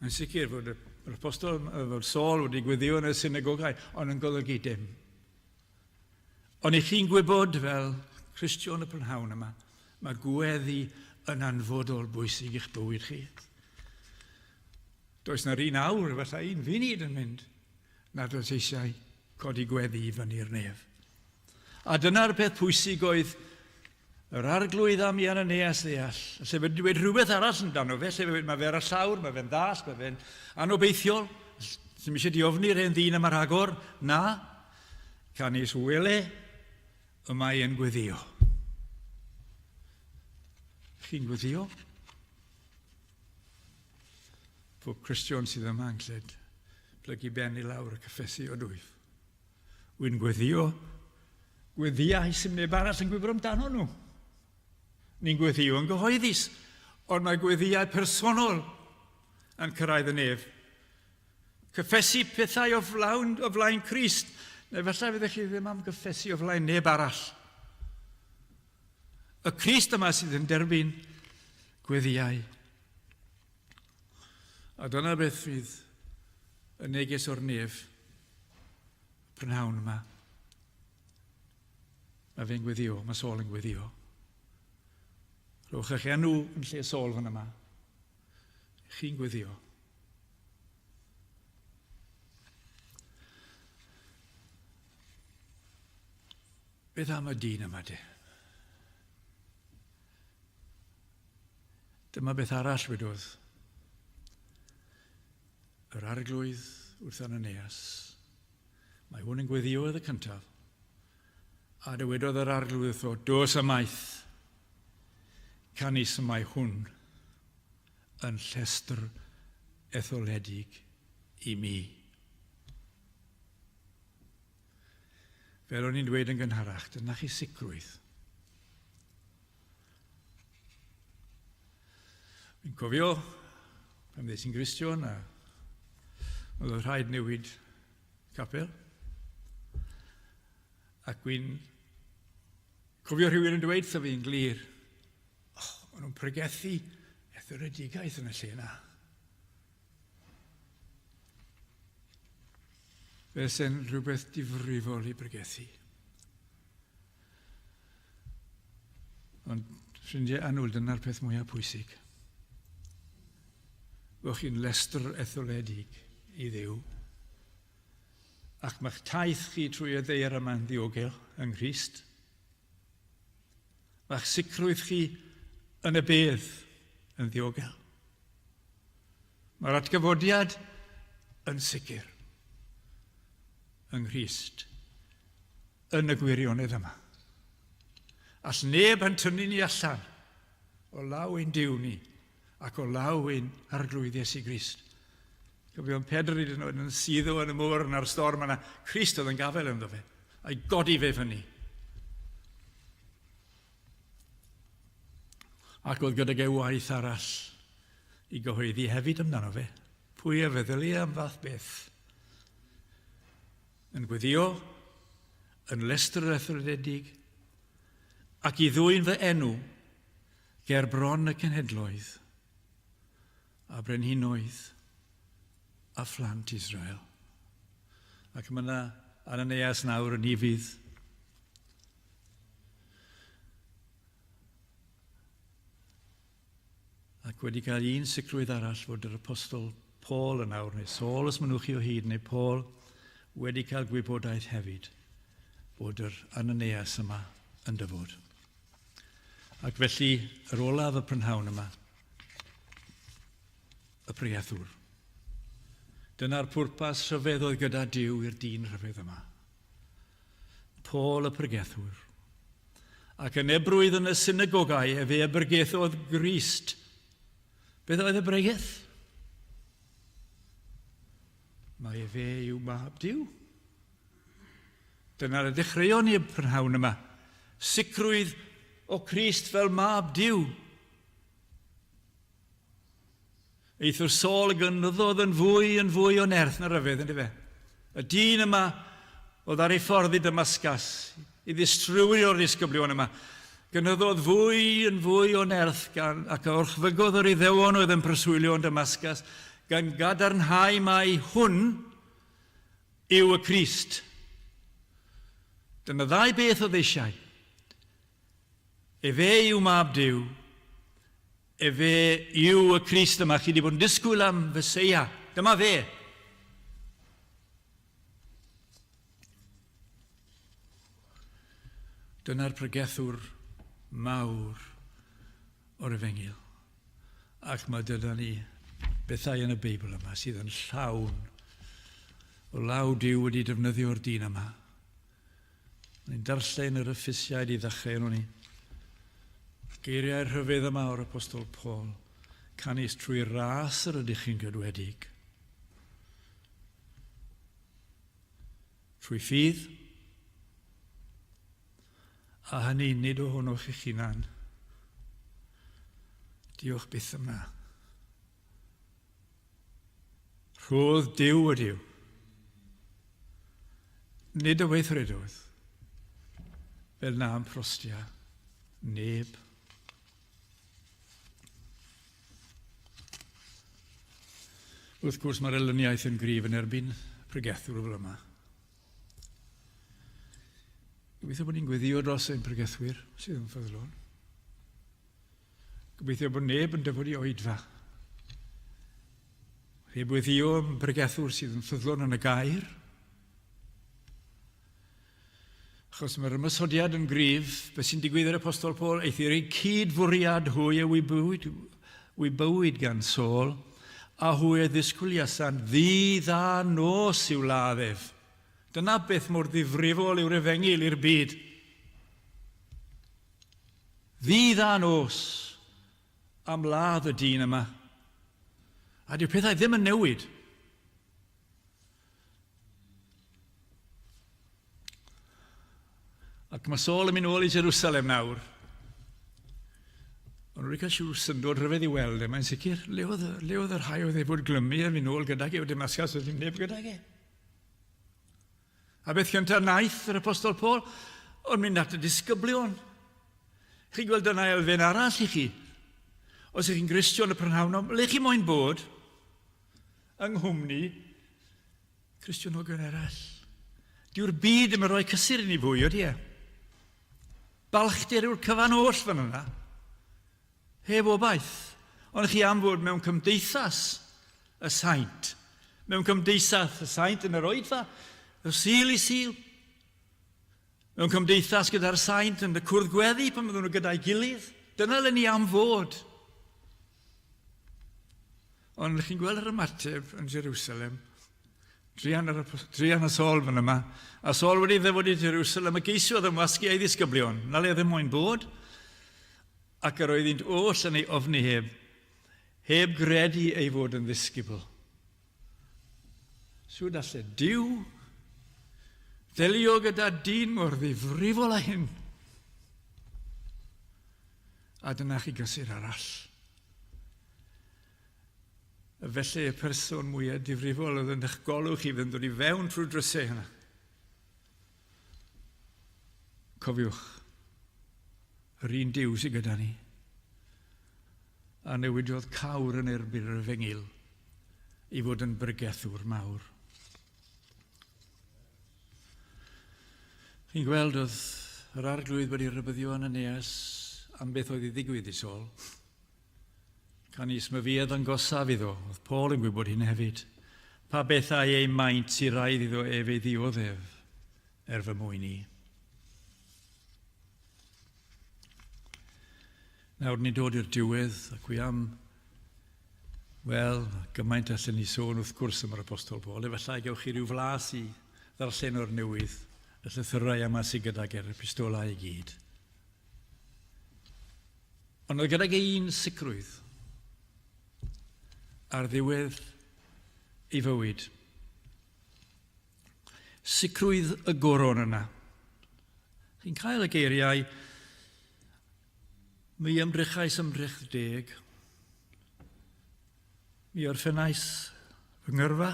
Yn sicr fod yr apostol, fod Saul wedi gweddio yn y synagogau, ond yn golygu dim. Ond i chi'n gwybod fel Cristion y prynhawn yma, mae gweddi yn anfodol bwysig i'ch bywyd chi. Does na'r un awr, efallai un funud yn mynd, nad oes eisiau codi gweddi i fyny'r nef. A dyna'r peth pwysig oedd yr arglwydd am i Ananias ddeall. Lle fe wedi dweud rhywbeth arall amdano fe, lle fe wedi, mae fe ar y llawr, mae fe'n ddall, mae fe'n anobeithiol, sy'n eisiau diofni'r hen ddyn yma rhagor. Na, canys wele y mae e'n gweddio. Chi'n gweddio? Pob Cristion sydd yma yn cled plygu ben i lawr a cyffesu o dwyf. Wy'n gweddio gweddiau sy'n neb arall yn gwybod amdano nhw. Ni'n gweddio yn gyhoeddus, ond mae gweddiau personol yn cyrraedd y nef. Cyffesu pethau o flaen, o flaen Crist, neu falle fyddech chi ddim am gyffesu o flaen neb arall. Y Crist yma sydd yn derbyn gweddiau. A dyna beth fydd y neges o'r nef prynhawn yma. Mae fe'n gweddio, mae Saul yn gweddio. Rhowch eich enw yn lle Saul fan yma. Chi'n gweddio. Beth am y dyn yma de? Dyma beth arall wedodd yr arglwydd wrth Ananias. Mae hwn yn gweddio oedd y cyntaf. A dywedodd yr arglwydd wrtho, dos ymaith, canys y mae hwn yn llestr etholedig i mi. Fel o'n i'n dweud yn gynharach, dyna chi sicrwydd. Fi'n cofio pan ddes i'n Gristion a oedd rhaid newid capel. Ac wy'n cofio rhywun yn dweud wrtho fi'n glir, oh, maen nhw'n pregethu etholedigaeth yn y lle yna. Fe sy'n rhywbeth difrifol i bregethu. Ond, ffrindiau annwyl, dyna'r peth mwyaf pwysig. Fod chi'n lestr etholedig i Dduw. Ac mae'ch taith chi trwy y ddaear yma'n ddiogel yng Nghrist. Mae'ch sicrwydd chi yn y bedd yn ddiogel. Mae'r atgyfodiad yn sicr yng Nghrist yn y gwirionedd yma. All neb yn tynnu ni allan o law ein Duw ni ac o law ein Arglwydd Iesu Grist. Cofion Pedr hyd yn oed yn suddo yn y môr yn ar storm yna, Crist oedd yn gafael ynddo fe, a'i godi fe fyny. Ac oedd gydag e waith arall i gyhoeddi hefyd amdano fe. Pwy a feddylia am fath beth? Yn gweddio, yn lestr etholedig, ac i ddwyn fy enw ger bron y cenhedloedd a brenhinoedd a phlant Israel. Ac mae yna Ananias nawr yn ufudd. Ac wedi cael un sicrwydd arall fod yr apostol Paul yn awr, neu Saul os mynnwch chi o hyd, neu Paul, wedi cael gwybodaeth hefyd bod yr Ananias yma yn dyfod. Ac felly, yr olaf y prynhawn yma, y pregethwr. Dyna'r pwrpas rhyfedd oedd gyda Duw i'r dyn rhyfedd yma. Paul y pregethwr. Ac yn ebrwydd yn y synagogau efe y bregethodd Grist. Beth oedd y bregeth? Mae efe yw mab Duw. Dyna'r y dechreuon ni y prynhawn yma. Sicrwydd o Crist fel mab Duw. Eithr Saul gynyddodd yn fwy yn fwy o nerth na ryfedd, yn fe? Y dyn yma oedd ar ei ffordd i Damascus, i ddistrywio'r disgyblion yma, gynyddodd fwy yn fwy o nerth gan, ac orchfygodd yr Iddewon oedd yn preswylio yn Damascus, gan gadarnhau mai hwn yw y Crist. Dyna ddau beth oedd eisiau. Efe yw mab Duw. Efe yw y Crist yma. Chi wedi bod yn disgwyl am Feseia. Dyma fe. Dyna'r pregethwr mawr o'r efengyl. Ac mae dyna ni bethau yn y Beibl yma sydd yn llawn o law Duw wedi defnyddio'r dyn yma. Ni'n darllen yr Effesiaid i ddechrau yn ni. Geiriau rhyfedd yma o'r Apostol Paul. Canys trwy ras yr ydych chi'n gydwedig. Trwy ffydd, a hynny nid ohonoch eich hunan. Diolch byth am na. Rhodd Duw ydyw. Nid y weithredoedd, fel na ymprostia neb. Wrth gwrs, mae'r elyniaeth yn gryf yn erbyn pregethwr fel yma. Gobeithio bod ni'n gweddio dros ein pregethwyr sydd yn ffyddlon. Gobeithio bod neb yn dyfod i oedfa. Heb weddio am bregethwr sydd yn ffyddlon yn y gair. Achos mae'r ymosodiad yn gryf, beth sy'n digwydd i'r Apostol Paul, eithr eu cyd-fwriad hwy a wybywyd, wybywyd gan Saul, a hwy a ddisgwyliasant ddydd a nos i'w ladd ef. Dyna beth mor ddifrifol yw'r efengyl i'r byd. Ddydd a nos am ladd y dyn yma. A dyw pethau ddim yn newid. Ac mae Saul yn mynd ôl i Jerusalem nawr. Ond wedi cael siw syndod rhyfedd i weld e, mae'n sicr. Le oedd, le oedd y rhai oedd ei fod glymu yn mynd ôl gydag e o Damascus, oedd ddim neb gydag e. A beth cyntaf wnaeth yr Apostol Paul? Ond mynd at y disgyblion. Chi'n gweld dyna elfen arall i chi. Os ych chi'n Gristion y prynhawn, le chi moyn bod? Yng nghwmni Cristionogion eraill. Dyw'r byd ddim yn rhoi cysur i ni fwy, ydy e? Balchder yw'r cyfan oll fan yna. Heb obaith. Ond chi am fod mewn cymdeithas y saint. Mewn cymdeithas y saint yn yr oedfa, o Sul i Sul. Mewn cymdeithas gyda'r saint yn y cwrdd gweddi pan byddwn nhw gyda'i gilydd. Dyna le ni am fod. Ond chi'n gweld yr ymateb yn Jerusalem. Druan, yr, druan y Saul fan yma. A Saul wedi ddefod i Jerusalem a geisiodd ymwasgu ei ddisgyblion. Na le ddim moyn bod. Ac yr oeddynt oll yn ei ofni heb, heb gredu ei fod yn ddisgybl. Sut alle Duw ddelio gyda dyn mor ddifrifol â hyn? A dyna chi gysur arall. Felly y person mwyaf difrifol oedd yn eich golwg chi fydd yn dod i fewn trwy'r drysau yna. Cofiwch, yr un Duw sydd gyda ni, a newidiodd cawr yn erbyn yr efengyl i fod yn bregethwr mawr. Chi'n gweld oedd yr arglwydd wedi rhybuddio Ananias am beth oedd i ddigwydd i Saul. Canys myfi a ddangosaf iddo, oedd Paul yn gwybod hyn hefyd, pa bethau ei maint sy raid iddo ef ei ddioddef er fy mwyn i. Nawr ni'n dod i'r diwedd, ac wi am, wel, gymaint allan ni sôn wrth gwrs am yr Apostol Paul. Efallai gewch chi rhyw flas i ddarllen o'r newydd, y llythyrau yma sydd gydag e'r epistolau i gyd. Ond oedd gydag e un sicrwydd ar ddiwedd ei fywyd. Sicrwydd y goron yna. Chi'n cael y geiriau, mi ymdrechais ymdrech deg, mi orffennais fy ngyrfa,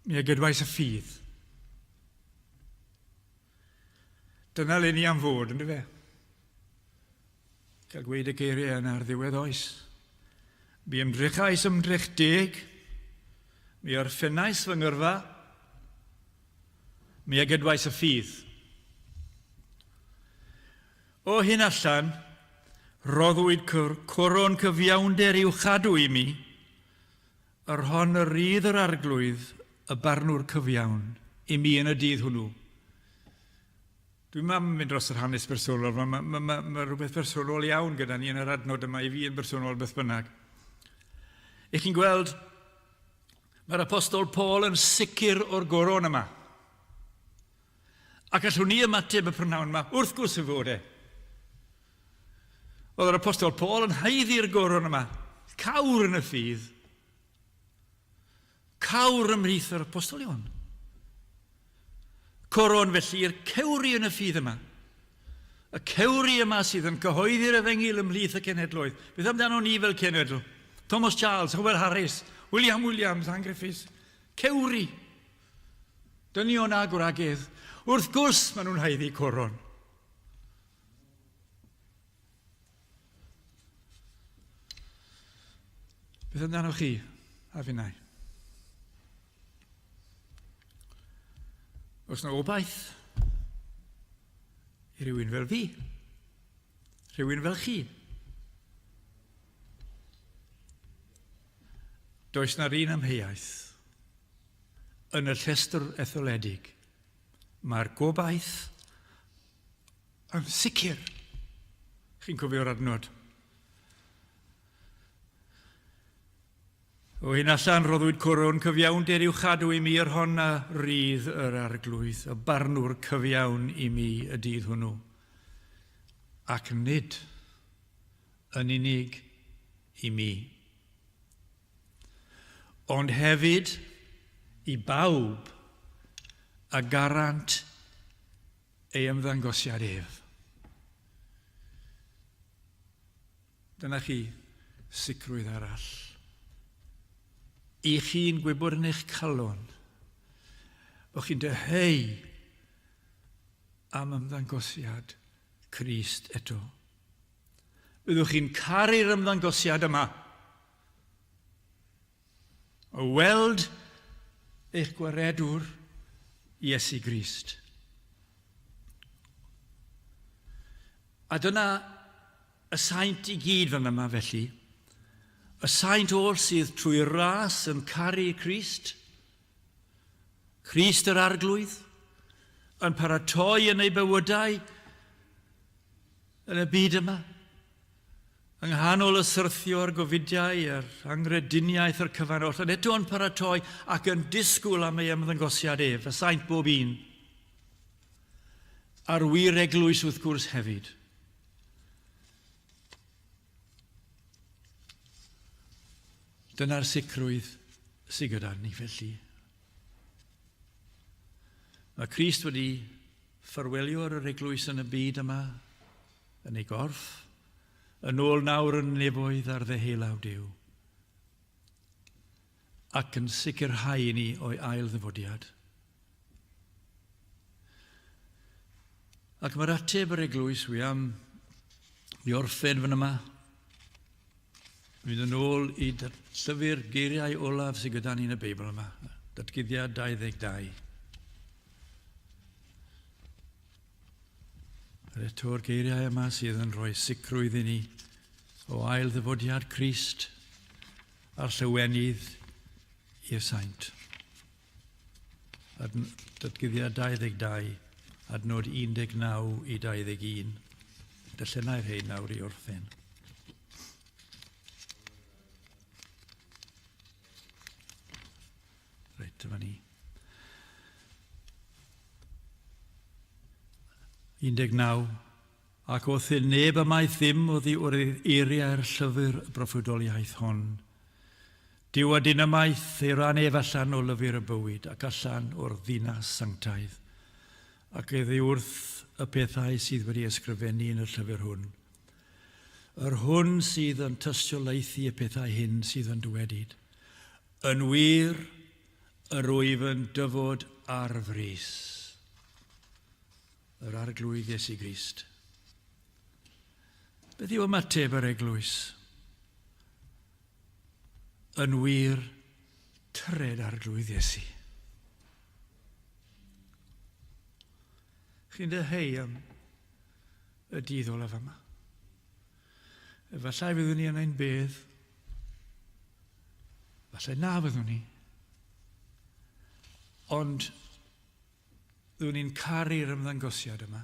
mi a gedwais y ffydd. Dyna le ni am fod, ynddo fe? Cael gweud y geiriau yna ar ddiwedd oes. Mi ymdrechais ymdrech deg, mi orffennais fy ngyrfa, mi a gedwais y ffydd. O hyn allan, rhoddwyd coron cyfiawnder i'w chadw i mi, yr hon y rydd yr Arglwydd, y barnwr cyfiawn, i mi yn y dydd hwnnw. Dwi'm am mynd dros yr hanes bersonol, mae ma, ma, ma, ma rhywbeth bersonol iawn gyda ni yn yr adnod yma, i fi yn bersonol beth bynnag. I chi'n gweld, mae'r apostol Paul yn sicr o'r goron yma. Ac allwn ni ymateb y prynhawn yma, wrth gwrs y fod e. Oedd yr apostol Paul yn haeddu'r goron yma, cawr yn y ffydd. Cawr ymhlith yr apostolion. Coron felly i'r cewri yn y ffydd yma. Y cewri yma sydd yn cyhoeddi'r efengyl ymhlith y cenhedloedd. Beth amdano ni fel cenedl? Thomas Charles, Howell Harris, William Williams, Ann Griffiths. Cewri. Dynion a gwragedd. Wrth gwrs maen nhw'n haeddu coron. Beth amdanoch chi a finnau? Oes na obaith i rywun fel fi? Rhywun fel chi? Does na'r un amheuaeth yn y llestr etholedig. Mae'r gobaith Yn sicr. Chi'n cofio'r adnod. O hyn allan roddwyd coron cyfiawnder i'w chadw i mi yr hon a rydd yr arglwydd, y barnwr cyfiawn i mi y dydd hwnnw. Ac nid yn unig i mi, ond hefyd i bawb a garant ei ymddangosiad ef. Dyna chi sicrwydd arall. I chi'n gwybod yn eich calon bod chi'n dyheu am ymddangosiad Crist eto. Byddwch chi'n caru'r ymddangosiad yma. O weld eich gwaredwr Iesu Grist. A dyna y saint i gyd fan yma felly. Y saint oll sydd trwy ras yn caru Crist. Crist yr Arglwydd, yn paratoi yn ei bywydau yn y byd yma. Yng nghanol y syrthio a'r gofidiau, yr anghrediniaeth a'r cyfan oll, ond eto yn paratoi ac yn disgwyl am ei ymddangosiad ef, y saint bob un. A'r wir eglwys wrth gwrs hefyd. Dyna'r sicrwydd sydd gyda ni felly. Mae Crist wedi ffarwelio ar yr eglwys yn y byd yma, yn ei gorff, yn ôl nawr yn nefoedd ar ddeheulaw Duw, ac yn sicrhau i ni o'i ail ddyfodiad. Ac mae'r ateb yr eglwys, wi am i orffen fan yma, mynd yn ôl i llyfr geiriau olaf sydd gyda ni yn y Beibl yma, Datguddiad 22. Yr eto'r geiriau yma sydd yn rhoi sicrwydd i ni o ail ddyfodiad Crist a'r llywenydd i'r saint. Datguddiad 22, adnod 19 i 21. Darllenai'r rhain nawr i orffen. Reit, dyma ni. 19. Ac wrth i neb ymaith ddim oddi wrth eiriau'r llyfr y broffwydoliaeth hon. Duw a dyn ymaith ei ran ef allan o lyfr y bywyd ac allan o'r ddinas sanctaidd, ac oddi wrth y pethau sydd wedi ysgrifennu yn y llyfr hwn. Yr hwn sydd yn tystiolaethu y pethau hyn sydd yn dywedyd, Yn wir, yr wyf yn dyfod ar frys. Yr Arglwydd Iesu Grist. Beth yw ymateb yr eglwys? Yn wir, tyred Arglwydd Iesu. Chi'n dyheu am y dydd olaf yma. Efallai fyddwn ni yn ein bedd. Efallai na fyddwn ni. Ond fyddwn ni'n caru'r ymddangosiad yma.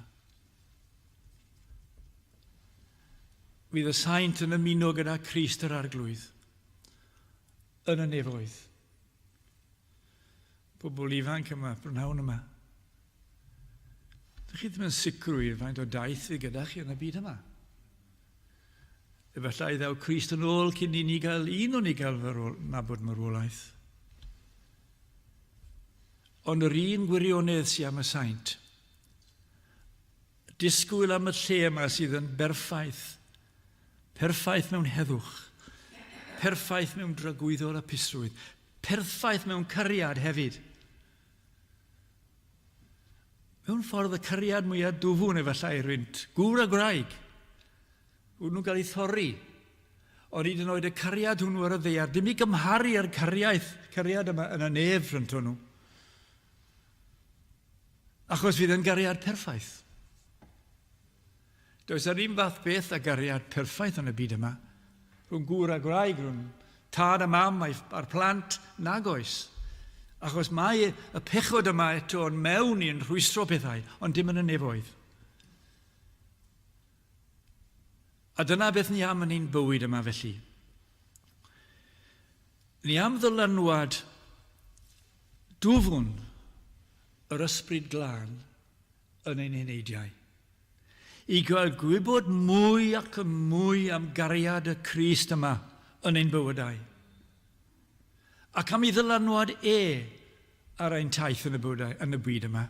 Fydd y saint yn ymuno gyda Christ yr Arglwydd yn y nefoedd. Pobl ifanc yma, brynhawn yma. Dych chi ddim yn sicrwydd faint o daith fydd gyda chi yn y byd yma. Efallai ddaw Crist yn ôl cyn i ni gael un o'n ni gael farwol, nabod marwolaeth. Ond yr un gwirionedd sy'n am y saint. Disgwyl am y lle yma sydd yn berffaith. Perffaith mewn heddwch. Perffaith mewn dragwyddol a pusrwydd. Perffaith mewn cariad hefyd. Mewn ffordd y cariad mwyaf dwfwn efallai rwynt gŵr a gwraig. Hwnnw'n cael ei thorri. Ond hyd yn oed y cariad hwnnw ar y ddaear, dim i gymharu â'r cariaeth, cariad yma yn y nef rhynto nhw. Achos fydd yn gariad perffaith. Does yr un fath beth â gariad perffaith yn y byd yma. Rhwng gŵr a gwraig, rhwng tad a mam a'r plant, nag oes. Achos mae y pechod yma eto yn mewn i'n rhwystro pethau, ond dim yn y nefoedd. A dyna beth ni am yn ein bywyd yma felly. Ni am ddylanwad dwfwn yr Ysbryd Glân yn ein heneidiau. I gael gwybod mwy ac yn mwy am gariad y Crist yma yn ein bywydau. Ac am ei ddylanwad e ar ein taith yn y, bywydau, yn y byd yma.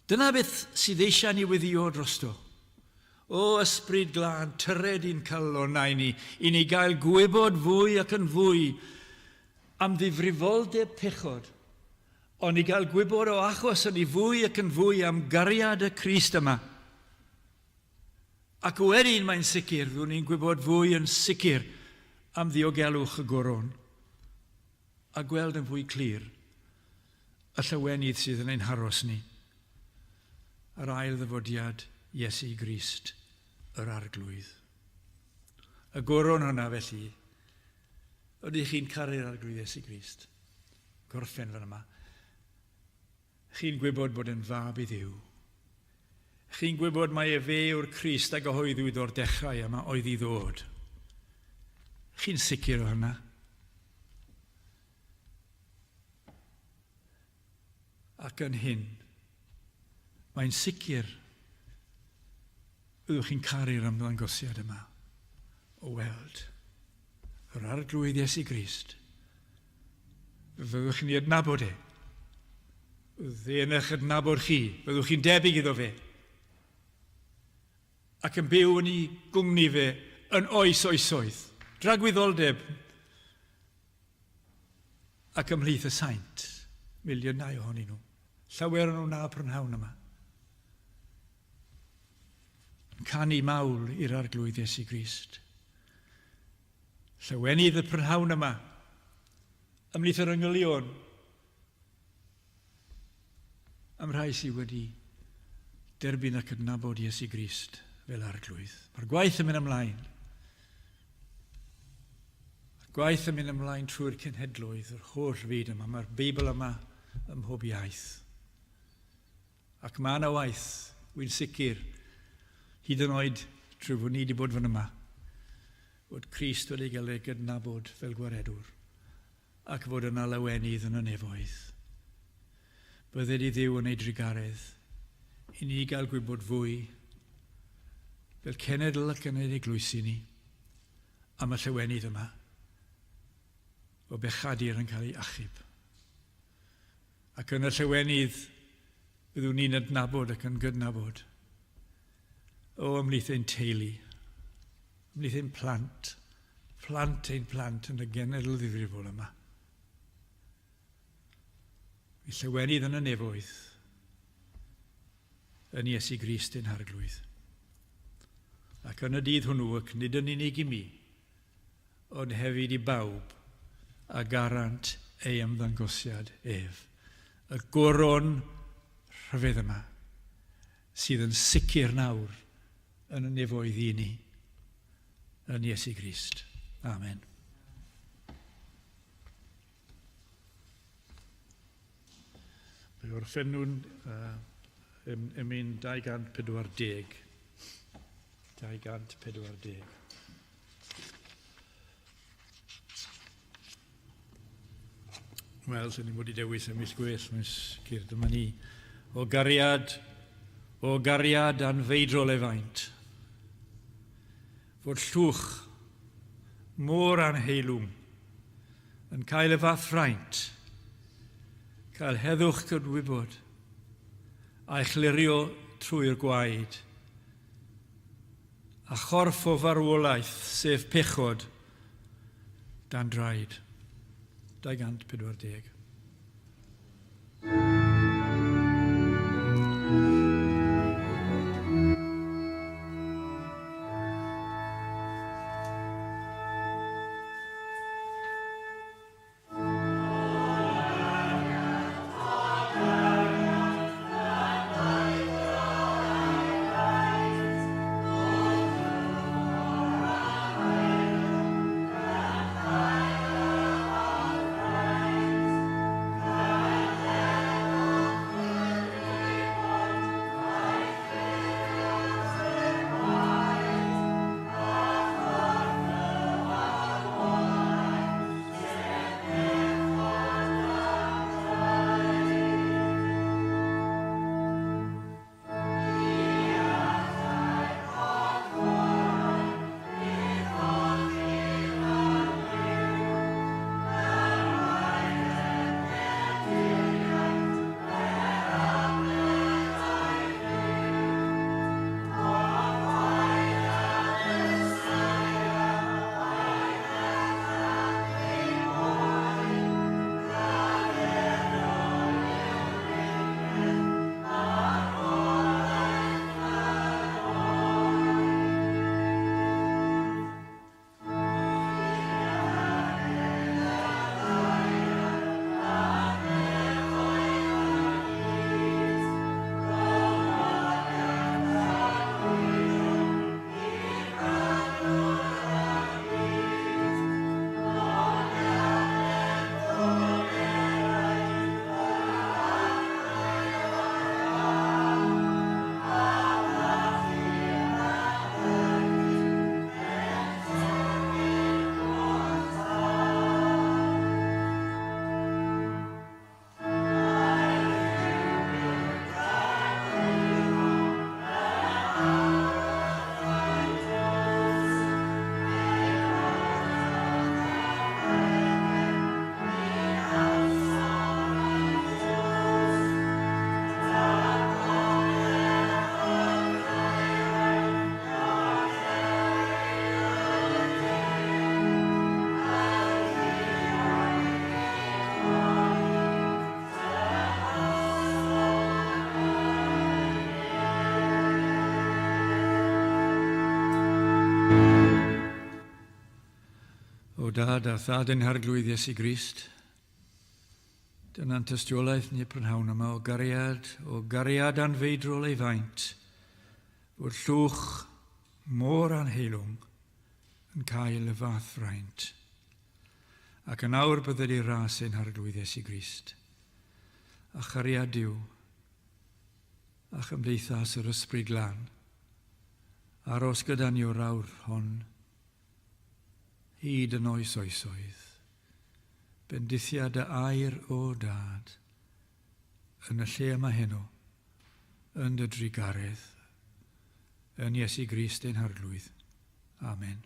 Dyna beth sydd eisiau ni weddio drosto. O Ysbryd Glân, tyred i'n calonnau ni, i ni gael gwybod fwy ac yn fwy am ddifrifoldeb pechod Ond i gael gwybod o achos yn i fwy ac yn fwy am gariad y Crist yma. Ac wedyn mae'n sicr, fyddwn ni'n gwybod fwy yn sicr am ddiogelwch y goron a gweld yn fwy clir y llawenydd sydd yn ein haros ni ar ail ddyfodiad Iesu Grist yr Arglwydd. Y goron hwnna felly, ydych chi'n caru'r Arglwydd Iesu Grist? Gorffen fan yma. Chi'n gwybod bod yn fab i Dduw. Chi'n gwybod mai efe yw'r Crist a gyhoeddwyd o'r dechrau yma oedd i ddod. Chi'n sicr o hynna. Ac yn hyn, mae'n sicr byddwch chi'n caru'r ymddangosiad yma o weld yr Arglwydd Iesu Grist. Fyddwch chi'n ei adnabod e. Fydd e'n eich adnabod chi. Byddwch chi'n debyg iddo fe. Ac yn byw yn ei gwmni fe yn oes oesoedd. Dragwyddoldeb ac ymhlith y saint, miliynau ohonyn nhw. Llawer o'n nhw na prynhawn yma. Yn canu mawl i'r Arglwydd Iesu Grist. Llawenydd y prynhawn yma, ymhlith yr angylion, am rhai sydd wedi derbyn ac adnabod Iesu Grist fel Arglwydd. Mae'r gwaith yn mynd ymlaen. Mae'r gwaith yn mynd ymlaen trwy'r cenhedloedd, yr holl fyd yma. Mae'r Beibl yma ym mhob iaith. Ac mae yna waith, wy'n sicr, hyd yn oed trwy fod ni wedi bod fan yma, fod Crist wedi cael ei gydnabod fel gwaredwr, ac fod yna lawenydd yn y nefoedd. Bydded i Dduw yn ei drugaredd i ni gael gwybod fwy fel cenedl ac yn ein eglwysi ni am y llawenydd yma o bechadur yn cael ei achub. Ac yn y llawenydd byddwn ni'n adnabod ac yn gydnabod o ymhlith ein teulu, ymhlith ein plant, plant ein plant yn y genedl ddifrifol yma. Y llawenydd yn y nefoedd yn Iesu Grist ein Harglwydd. Ac yn y dydd hwnnw, ac nid yn unig i mi, ond hefyd i bawb a garant ei ymddangosiad ef. Y goron rhyfedd yma, sydd yn sicr nawr yn y nefoedd i ni, yn Iesu Grist. Amen. Fe orffennwn emyn 240. 240. Wel, sy'n ni wedi dewis ymysg gwell, mae'n sicr, dyma ni. O gariad, o gariad anfeidrol efaint. Fod llwch mor anheilwng yn cael y fath fraint, cael heddwch cydwybod, a'i chlirio trwy'r gwaed, a chorff o farwolaeth, sef pechod, dan draed. 240. O Dad a Thad ein Harglwydd Iesu Grist, dyna'n tystiolaeth ni y prynhawn yma o gariad, o gariad anfeidrol ei faint, fod llwch mor anheilwng yn cael y fath fraint. Ac yn awr bydded i ras ein Harglwydd Iesu Grist, a chariad Duw, a chymdeithas yr Ysbryd Glân, aros gyda ni o'r awr hon, hyd yn oes oesoedd. Bendithia dy air, o Dad, yn y lle yma heno, yn dy drugaredd, yn Iesu Grist ein Harglwydd. Amen.